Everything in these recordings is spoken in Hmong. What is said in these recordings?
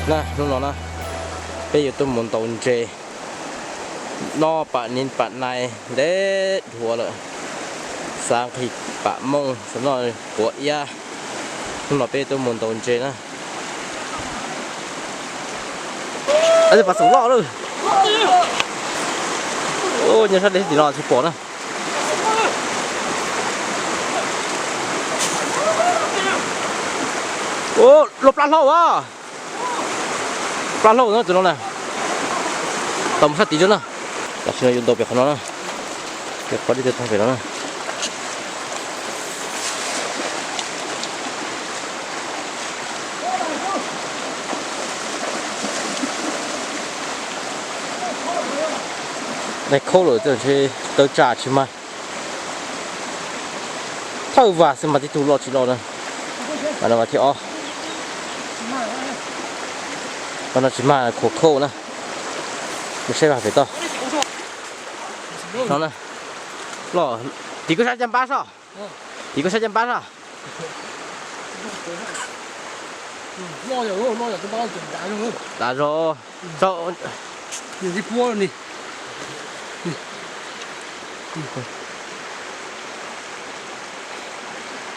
Na, hnub no na, peb yuav tuaj mus ntaus ntses. Noj pam ni pam nai ntev dhuav lawm, xav nqhis pam mooj, xav noj quav iab. Hnub no peb tuaj mus ntaus ntses na. Pam xoom loj lawm. Nyob sab dej tim no tsis pom na. Ua, luaj plab hlau as. Plab hlau no tus no na. Tau mus sab tid tso na. Tam sim no yuav ntaus pem qhov no na. Pem qhov dej tuaj tag pem no na. Nais khaub lawm, tawv tsam tsis mag. Thawj vas xwb mas tib tug loj tsis loj na. Mas no vas thib ob. Vas no tsis mag, khuav khaub na. Mus saib vas pem toj. No na. Loj, tim koj sab caj npab soj. Tim koj sab caj npab soj. Dav zog.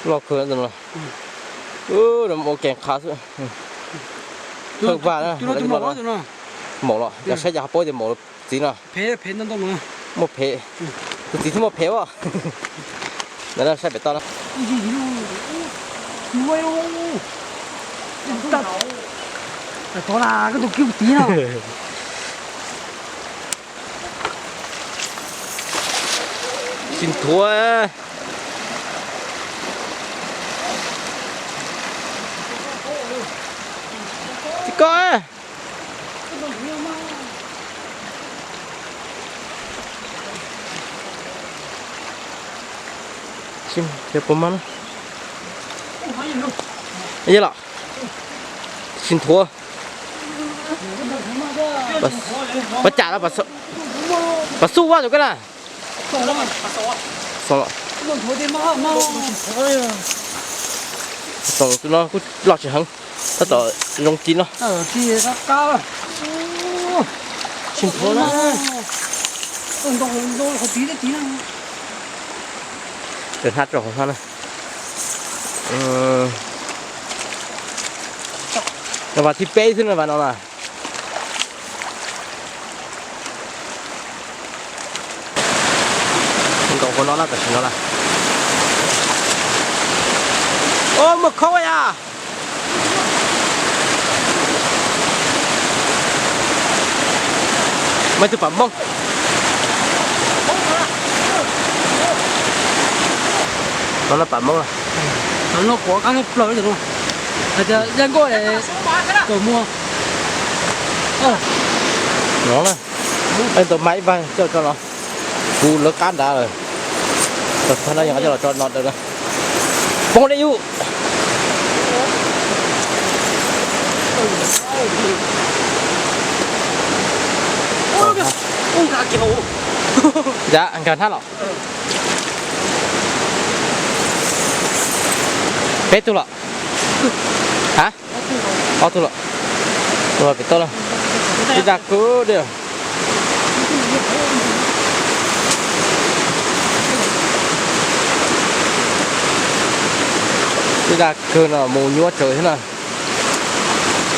Loj kawg no. Ua kees qha xwb. Thawj vas na. Maum los, yog saib yog hauv paus tias maum los txiv no. Muaj phem. Tus txiv thiaj muaj phem as. Ntawd saib pem toj na. Tsis nthuav. Txiv koj. Puas maj na. Los, tsis nthuav. Pas cas los, pas xub ua tus koj na. Xoom, tus no kuj loj tsis heev, tab tom zoo ci no. Tsis nthuav na. Hnab rau hauv hnab na. Vas thib peb xwb na, vas no na. Ntaus hauv no na, tam sim no na. Ua, muaj khaub yam. Muaj ib tug pam moob. No pam moob. Tam no quav qab plaws li no. Hais tias yaj nkauj es tau muaj. No na, tau mas ib vag coj tso no. Kuv lawv qab nrad lawm. Tau tag no yog coj los tso no dawm na. Poob deb yus. Nkag hnab los. Peb tug los? Ha, ob tug los. Ua pem toj na. Ib dag kawg li. Ib dag kawg no mus nyuaj tsawv thiab na.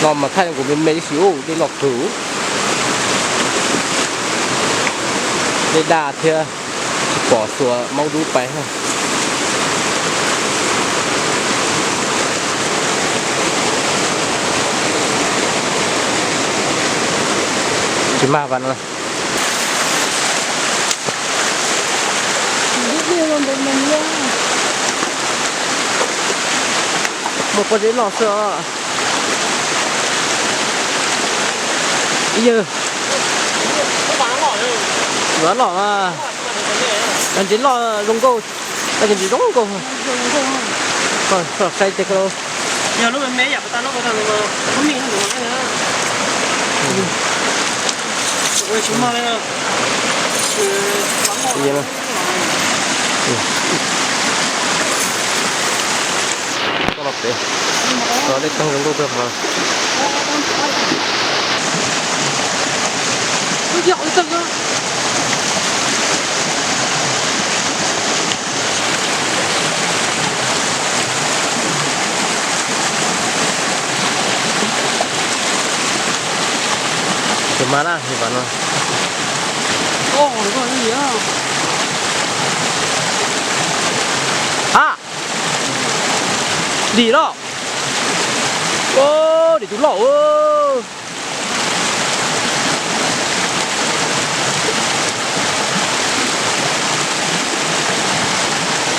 No mas thaij zoo nkaus me me tib si, dej loj kawg. Dej daj thiab, tsis pom xuas maub dub pais. Tsis mag vas no. Muaj pob zeb loj xwb os. Ib yawg, vas loj mas, ntses loj zoo nkauj, ntses zoo nkauj. Koj saib tej ko. Koj los pem, dej toog zoo nkauj kawg mas. Tus mas na, tus mas no. Ha, dim loj. Dim tus loj.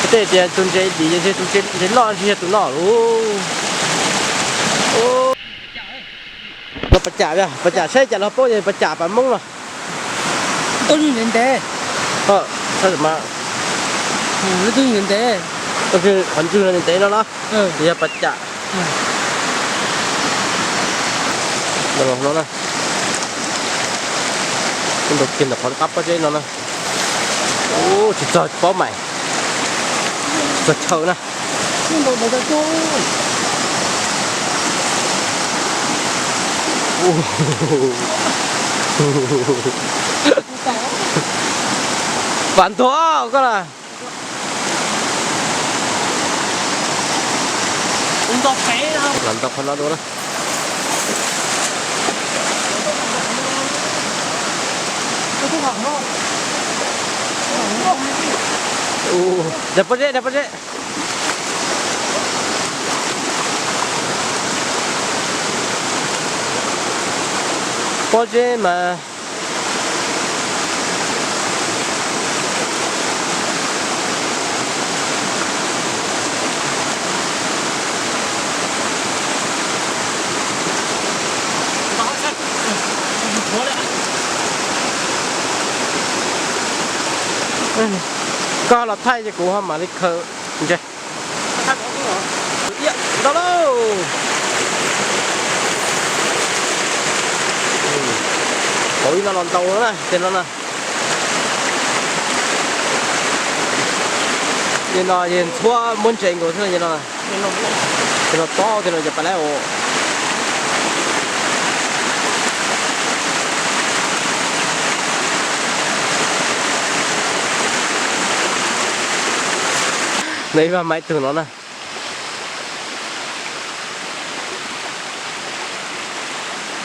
Tej tias tus ntses dim, tus ntses loj ntshe yog tus no lauj. Pas cam, pas cam saib cas los paub yog pas cam pas moob no. Qhov ntswg no ntev ntev no los yog pas cam. No na, nrau kiag ntawm qhov qab pob zeb no na. Ub, tsis txog paub mais, txog chaw na. Vam ntuag koj na. Los nto qhov no dua na. Daig pob zeb, daig pob zeb. Pob zeb mas koj los thaij ces kuv ho mam li khaws ntses. Ntau lauj. Tau ib no los ntau na, ces no na. Ces no ces ntxhuab muab ntses nkaus xwb ces no. Ces no tob ces no ces pas laib os. Ntawm ib vaj maiv tug no na.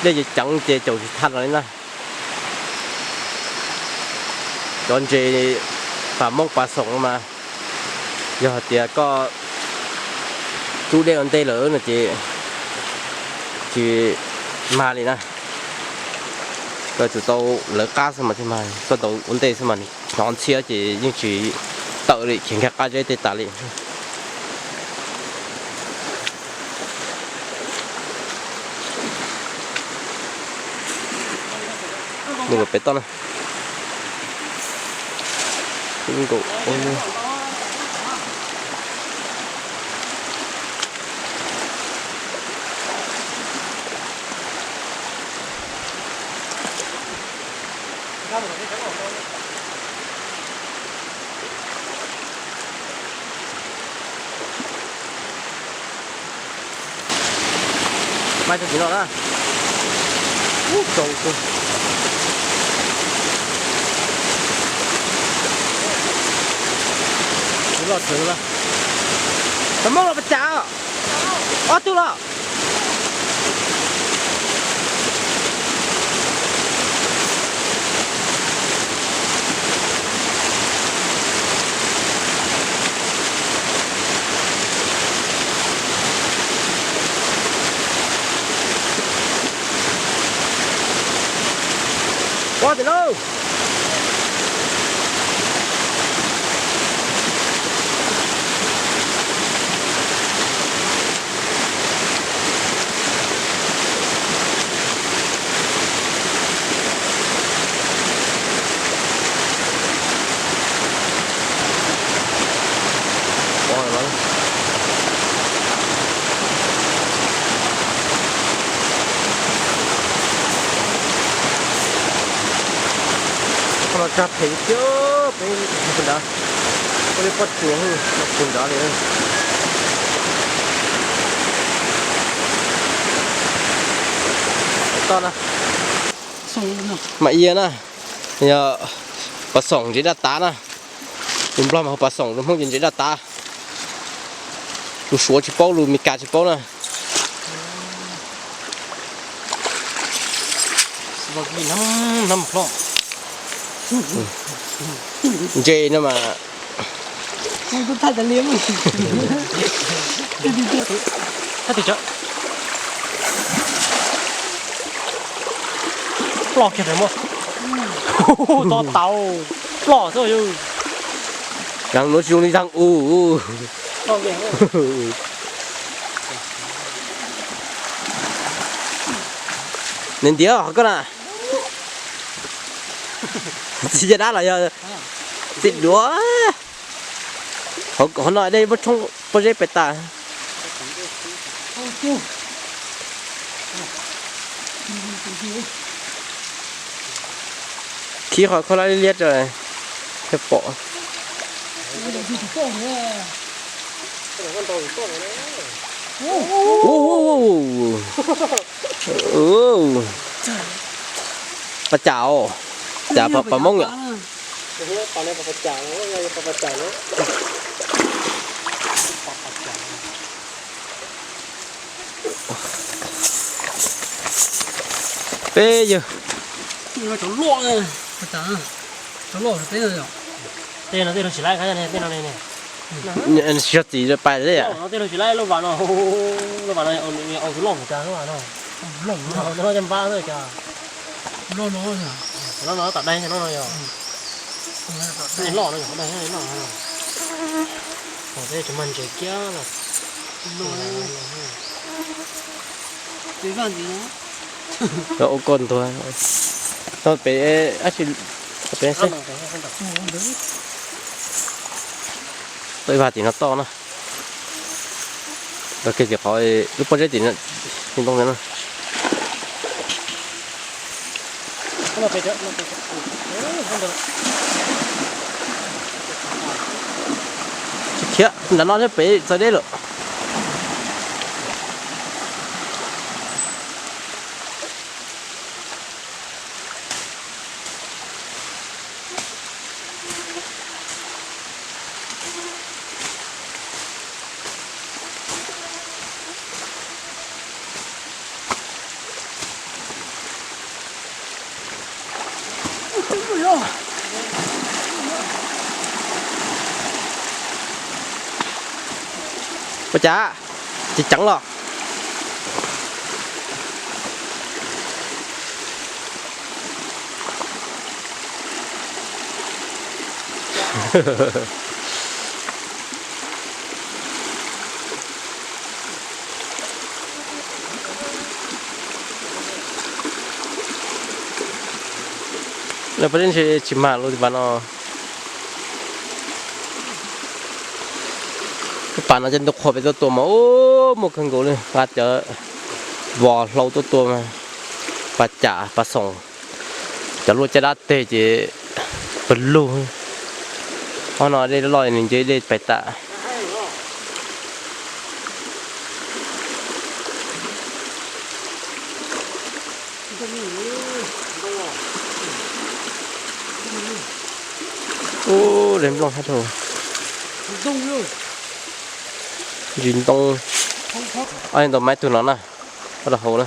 Dej ces ceev ces caum tsis tau los li na. Cov ntses pas moob pas xoom mas yog hais tias koj rub dej ua ntej lawm no ces tsis mag li na. Koj tsum tau lawv qab xwb mas thiaj mag, koj tau ua ntej xwb mas hnov ntxhiab ces yeej tsis tawm li, khiav nkag qab zeb tej tas li. Mus pem toj na. Nkaum. Maiv tug tim no na. Ub, tsaus tug. Loj tsawv na. Pas moob los pas cam? Ob tug los. Ua tim lauj. Qhov no tsag phem tiag, peb tus nrad, ua li poj tsuas no tus nrad li. Toj na. Mas ia na, yog pas xoom ntsev daj tav na. Lus Nplog mas hu pas xoom, lus Hmoob ces ntsev daj tav. Lus Suav tsis paub, lus Meskas tsis paub na. Ntse no mas. Ploj kiag pem muaj. Tau tau. Ploj xwb yus. Zaaj nuav tsis zoo li zaaj u. Nws ntiav qhov koj na. Tsis yog dab los yog txiv duav. Qhov no dej muab tshoob pob zeb pem tas. Khib qhov khaub hlab liab liab rau thiaj pom. Pas cas os, cas pas Moob yom. Peb yawg. Tej no tej lug tsis laib, tej no ne. Tsis yog txiv pais li. Tej lug tsis laib lub vas no, lub vas no tus loj mus cas lub vas no. No coj npab xwb cas. No no tom dai no no yog. Loj no yog dai loj no. Peb tsis mag ntses kiag los. Ua koj ntuag. Tau pem, pem seb. Tau ib vas tim no toj na. Tau kiag tim qhov lub pob zeb tim no, tim ntoo ntawd na. Tsis khiav, nram no thiab pem txawv deb lawm. Ua cas tsis ceev los? Lawv peb ntshe tsis mag lub tim pas no. Lub pas no cov ntoo qhuav pem tuaj tua mas muaj kawg nkaus li, nqa cov vos hlau tuaj tua mas pas cam pas xoom, cov luaj caj dab teg ces pawg lug. Ob no dej loj nws nce dej pais tas. Ub, dej nplooj hab dhau. Ntsis ntoo. Ob tug maiv tug no na, rau hauv na.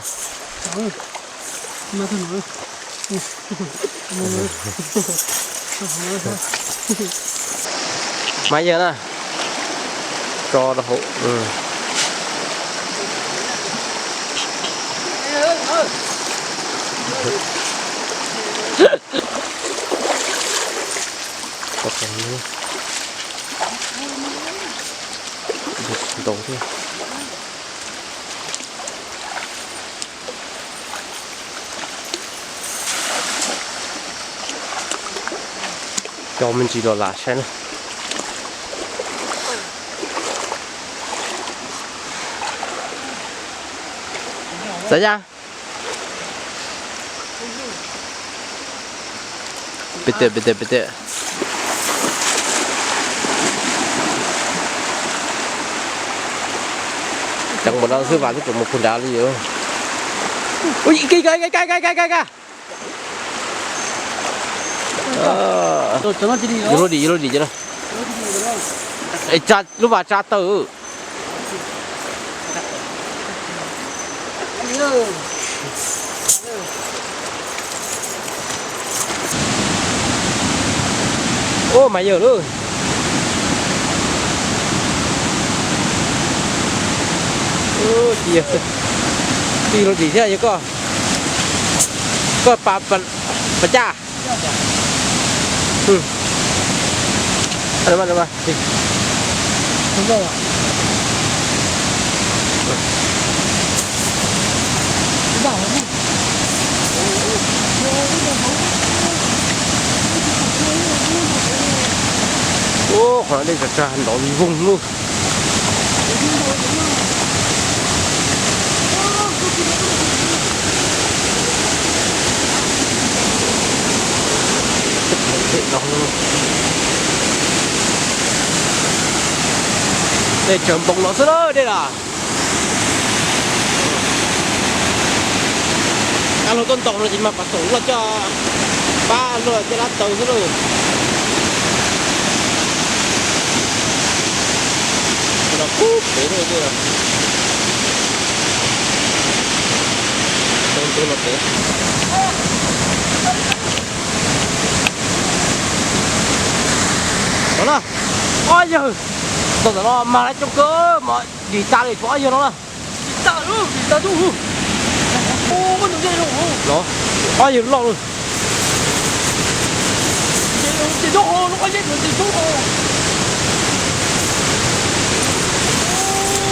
Maiv yawg na, tso rau hauv. Ntau thiab. Coj me ntsis los lam saib na. Xav ya. Pem tiam, pem tiam, pem tiam. Ceev npaum no xwb vas twb tseem mus puag nrad li os. Ui, ka ka ka ka ka ka ka. Yus lub dim, yus lub dim cov no. Es tsa lub vas tsa taw. Ub, mas yawg lauj. Ub, tsis yog, tsis yog lub dim thiab yog koj, koj pas, pas caj. Ub, qhov no dej tsag tsag nrov voog lauj. Dej tsawv npoo no xwb na dej na. Ab, luag tuaj ntaus no ces mas pas xoom loj coj, pab luag coj dab taw xwb lauj. Los kub pem no, tau ntu los pem. Tau na, ob yawg, tau tom no mas lawv coob kawg mas dim tas li tshuav ob yawg no na. Los, ob yawg loj lawm.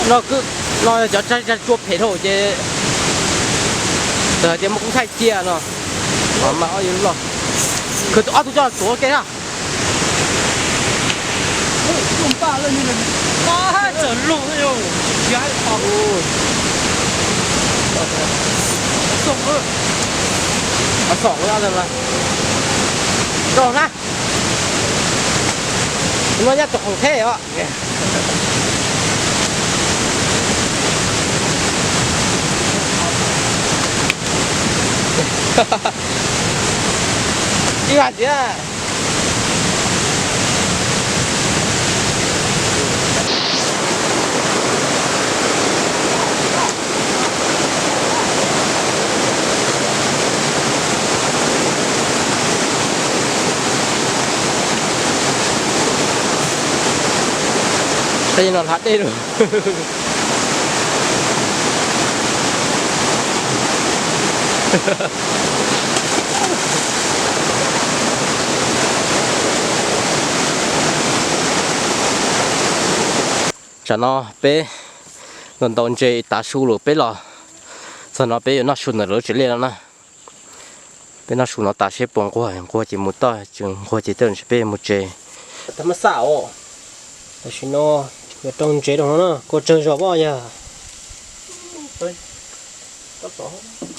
No, no yog cov tsag tsua phem dhau ces txawm hais tias muaj koob thaij cia no, mas ob yawg loj, khwv ob tug coj tuav ke na. Pas xoom, rau na, no nyab tug khoom theb os. Ib vas ntxiv. Tej no hlav dej lawm. Tsam no peb ntaus ntses tav su lawm peb los, txog no peb yuav noj su ntawm lawv lub tsev liaj no na. Peb noj su no tas seb puas nquag, nquag ces mus toj, tsis nquag ces tej zaum ntshe peb mus tsev. Tam sim no yuav rau ntsev rau no na, kua tsawg zos poj yawg.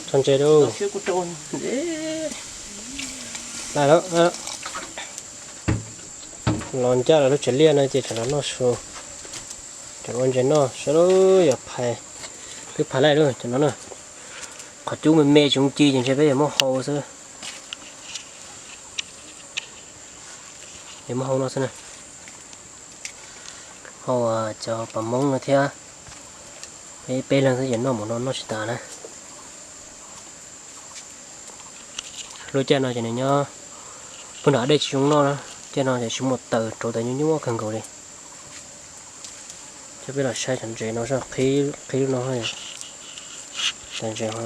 Rau ntsev rau. Los ncaj lawv lub tsev liaj no ces tsam no noj su, tsam ua ntses noj sawv daws yog phais, twb phais laij lawm cov no na. Qhov cub me me tsis zoo ci ces ntshe peb yuav muab hau xwb. Yuav muab hau no xwb na. Hau cov pas moob no thiab. Peb peb leeg xwb ces noj mus no noj tsis tas na. Lub caij no ces nws nyob puag nram dej tsis zoo noj na, caij no ces tsis muaj taws, rauv taws nyuaj nyuaj kawg nkaus li. Ces peb los saib cov ntses no, qhib lub no, cov ntses no.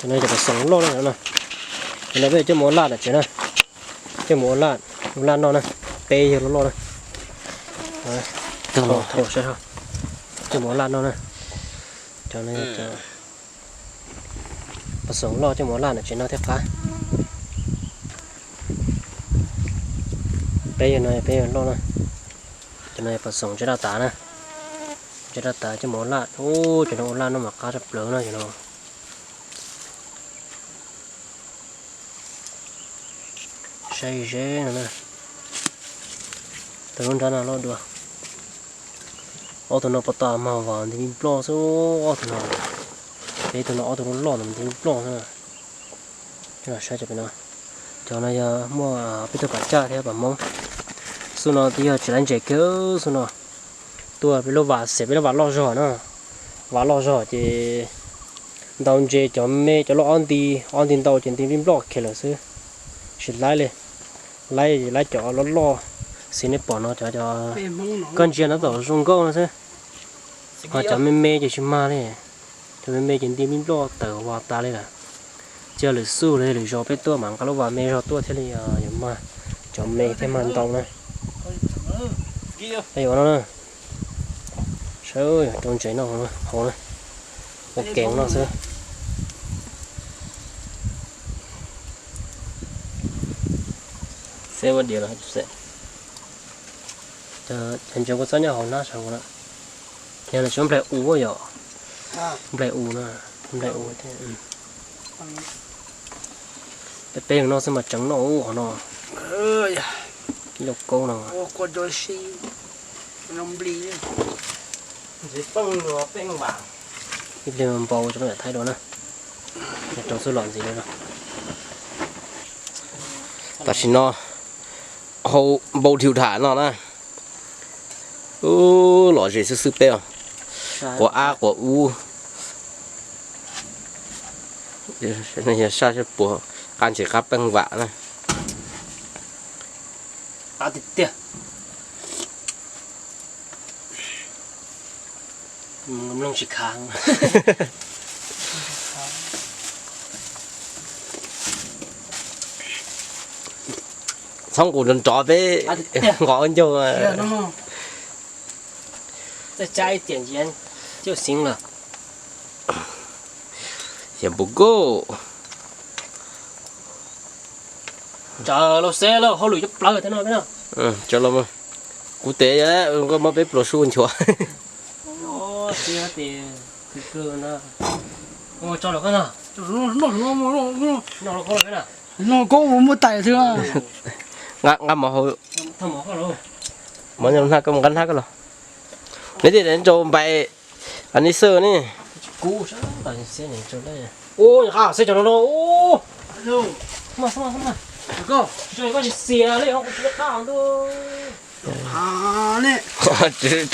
Cov no cov pas xoom loj na, cov no peb coj mus ua laj tom tsev na, coj mus ua laj, ua laj noj na, peb yawg loj loj na. Thaum saib, coj mus ua laj noj na. Cov no pas xoom loj coj mus ua laj tom tsev noj thiaj qab. Peb yawg no peb yawg loj na. Cov no yog pas xoom ntse daj tas na. Ntse daj tas coj mus ua laj, ub, cov no ua laj noj mas qab tshaj plaws na cov no. Saib ze no na. Tau lub nrab no loj dua. Ob tug no pov tas mas vam nti nploj xwb, ob tug no. Peb tug no ob tug loj loj ntawd nti nploj xwb. Coj los saib cov pem no. Cov no yog muaj peb tug pam caj thiab pam Hmoob. Xub no twb yog tsis laib ntses kiag xub no. Tuaj peb lub vas xes peb lub vas loj zog na. Vas loj zog ces ntau ntses cov me cov loj ob nti, ob nti ntau ces nti nplij nploj kiag lawm xwb. Tsis laib li. Laib laib cov loj loj xws nej pom no cov, cov koj ntsia no tom zoo nkauj no xwb. Ho cov me me ces tsis mag li. Cov me me ces nti nplij nploj tawm vas tas li lawm. Cia lwm xub li lwm zaus peb tuaj mas nqa lub vas me zog tuaj thiaj li yuav mag. Cov me thiaj mag ntau na. Yuav no na. Saib, rau ntses noj hauv na. Ua kev noj xwb. Seb ua diav los. Cov ntses kua txob nyob hauv hnab saud na. Yog lawv tsis muab nplaig u yom. Nplaig u na. Nplaig u thiab. Peb peb leeg noj xwb mas tseev noj ub qhov no. Ib lauj kaub no. Ib pliag npau rau yam thaib dua na. Rau xub los ntxiv no. Tam sim no hau npau dhwm dham no na. Ub, lom zem xwb xwb peb os. Quav ab quav ub. Yog saj seb puas qab ntses qab peej vam na. Qab tiag tiag. Mloog tsis khav. Txhob nqus nrov nrov peb nqos ncaug. Txaj cab ib tiam yeeb cauj xeeb lawm. Xyov npu kuj. Tsaws los xeb lawm hauj lwm coob plaws thiab no peb no. Tsaws los, kuv tes koj muab peb pluas sub nchuav. Noj koj muab tais xwb. Nqa mov hau. Mov nyob hnab koj, nqa hnab koj los. Neb tias nrau npais a ni xwb ne. Rov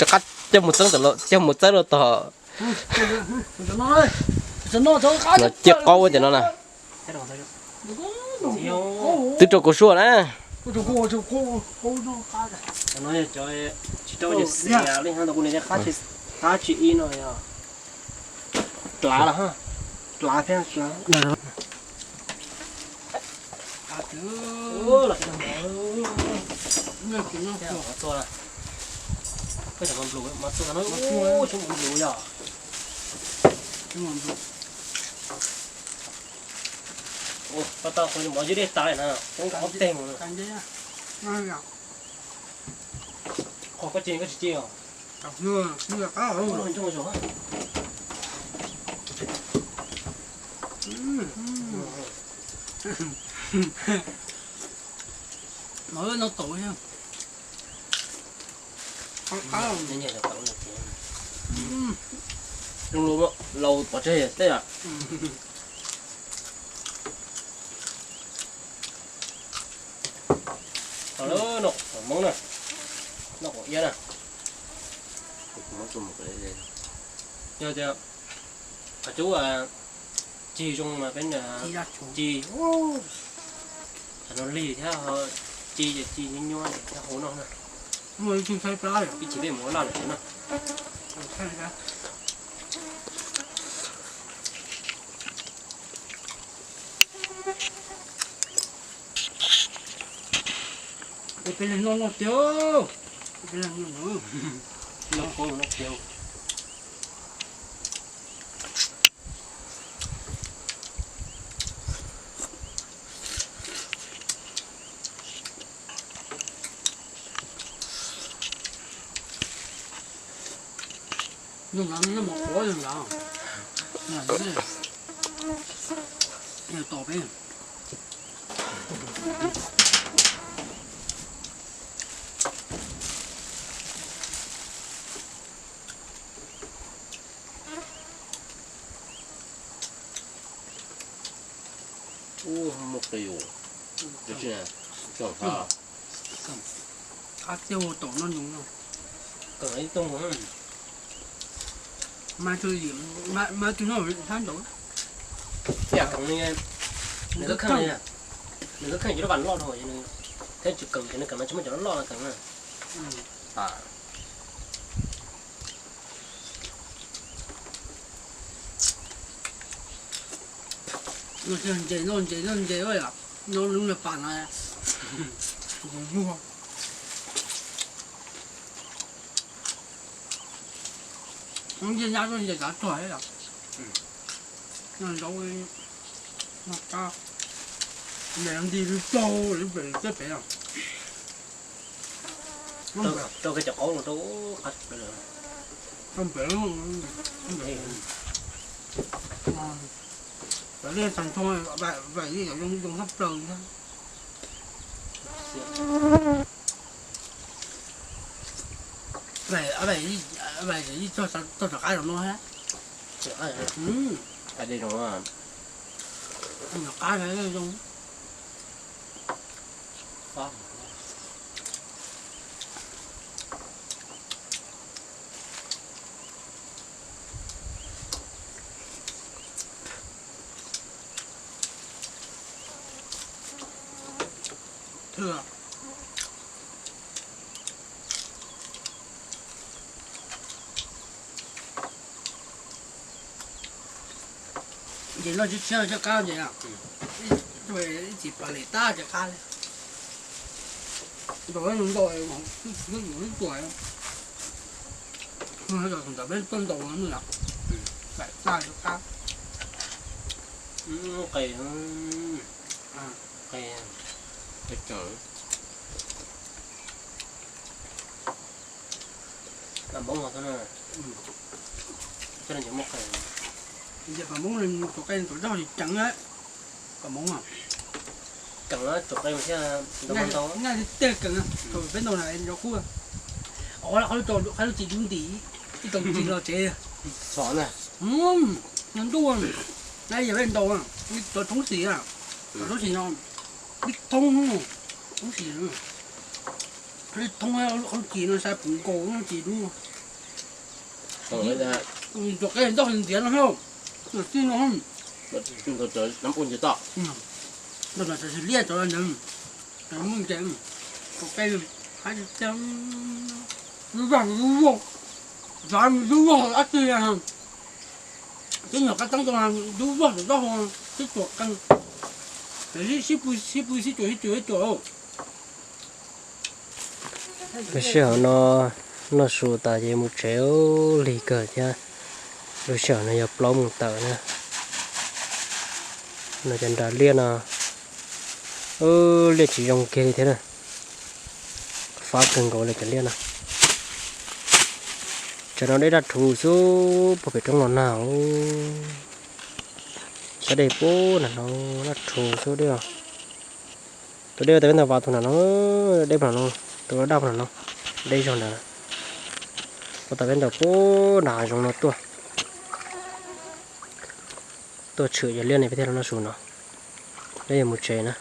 qab coj mus txeeb, coj mus txeeb los tog. Ciaj qaub tias no na. Twb rau kuv suaj na. Tsis rau xias li, qab tsis ib no yog dlav los dlav thiab. Koj cov mos nplus, mos txua no, tsis mos nplus yog. Koj tau qhov mov ywj dej tas na, ob teg mus. Qhov koj ce koj tsis ce os. Mov no tau. Laus pov tseg tej yom. Noj qaum hmoob na, noj qaum iab na. Yog tias qhov cub cig zoo mas peb cig, qhov no lig thiab, cig ces cig nyuaj nyuaj thiab hau noj na. Ib chim peb mus ua laj lawm xwb na. Peb leeg noj noj tiag, peb leeg noj noj tiag. Noj ntawd noj mov qhuav li ntawd. Tom peb. Qab tiag ua tom noj nyoos no. Mas tug, mas tug noj sab nraud. Nws kheej, nws kheej cov lub vas loj dhau, thiab tsis kheej, nws kheej no tsis muaj cov loj loj kheej na. Noj ntses, noj ntses, noj ntses, noj lub niag pas no. Ntses nyab, ntses kav tuag. Noj zaub, noj qab, nti lub plaug lub pem tej pem. Rau kiag cov qaub no rau qab pem. Cov liaj tag nrho, vam li cov zoo zoo sab plaws thiab. Vam li tog rov qab los no thiab. Rov qab zoo. Ces noj tshiab tshiab coj qab ces ib tsis pas lem tab cov qab li. Ntau ntau, ib tuaj, ntawm peb tuaj ntaus no, pam tag cov qab. Qe, qe. Pam Hmoob, Pam Hmoob tuam qe tuam dog tsis ceev na. Pam Hmoob, ceev tuam qe thiab ntau ntau. Nyaj tiag ceev, peb ntaus na nrov qub. Qhov lub tsis dub nti, ib tau tsis los tsev. Ntuj, na yog peb ntaus, cov thoob xim, cov thoob xim no, ib thoob, thoob xim, ib thoob, qhov lub tsis no sai pum nkaus lub tsis dub. Tuam qe ntog ntiav no, tij no, nab ua ntiav toj, liaj cov ntawd, muaj ntiav, tuam qe, lub vag lub vog, zav lub vog dab tsi, tib nyuag qab teeb rau lub vog tom dab hau, tib tuam qe, sib pw sib pw sib cuam sib cuam sib cuam. Lub sij hawm no noj su tas ces mus tsev, lig kawg thiab. Lub sij hawm no yog plaub moos tawm na. No cov nras liaj no, liaj tsis zoo kiag li thiab na. Fab kawg nkaus li cov liaj no. Tsam no dej daj rhuv xwb puag pem roob los nag. Sab dej puag nram no daj rhuv xwb dej os. Tus dej uas tas peb ntawd vas tus nram no, dej puag nram no, tus daj puag nram no, dej zog ntawd. Uas tas peb ntawd puag nram zoov no tuaj. Tuaj tshwm cov liaj ne peb thiaj los noj su no. Peb yuav mus tsev na.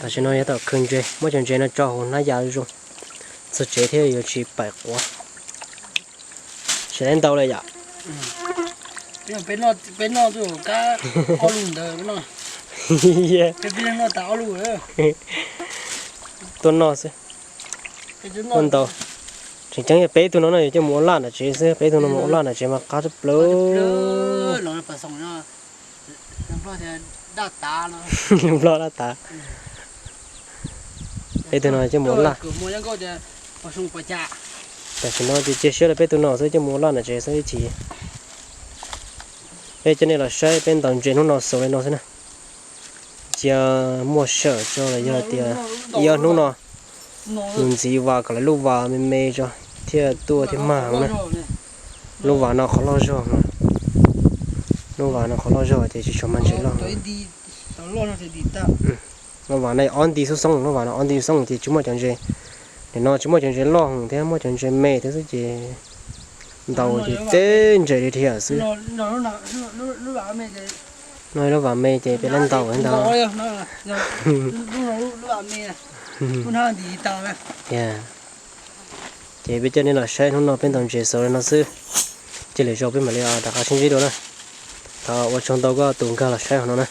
Tam sim no yuav tau khaws ntses, muab cov ntses no tso hauv hnab yas zoo, txog tsev thiab yuav tsis paim quav. Tsis tau ntau li yom. Peb noj, peb noj twb kab ob lub ntawd no. Peb peb noj tas ob lub. Tuaj noj xwb. Noj ntau. Tseem ceeb yog peb tug no no yuav coj mus ua laj nram tsev xwb, peb tug no mus ua laj nram tsev mas qab tshaj plaws. Lus Nplog daj tav. Peb tug no coj mus ua laj. Tam sim no ces cia siab rau peb tug no xwb, coj mus ua laj nram tsev xwb ib chim. Peb coj nej los saib peb ntaus ntses hnub no xaus li no xwb na. Cia muaj sij hawm tso los yog tias ib ob hnub no mus ntxiv vas kom lawv lub vas me me tso thiaj tuaj thiaj mag na. Lub vas no qhov loj zog, lub vas no qhov loj zog ces tsis tshua mag ntses loj. Lub vas no ob nti xoob xoob, lub vas no ob nti xoob ces tsis muaj cov ntses. Nim no tsis muaj cov ntses loj thiab, muaj cov ntses me thiab xwb ces ntaus ces teb ntses li dhia xwb. No lub vam me ces peb lab ntaus ntag. Ces peb coj nej los saib hnub no peb ntaus ntses xauv li no xwb. Cia lwm zaus peb mam li rov qab sib ntsib dua na. Thov ua tsaug ntau koj tus nkag los saib hauv no na.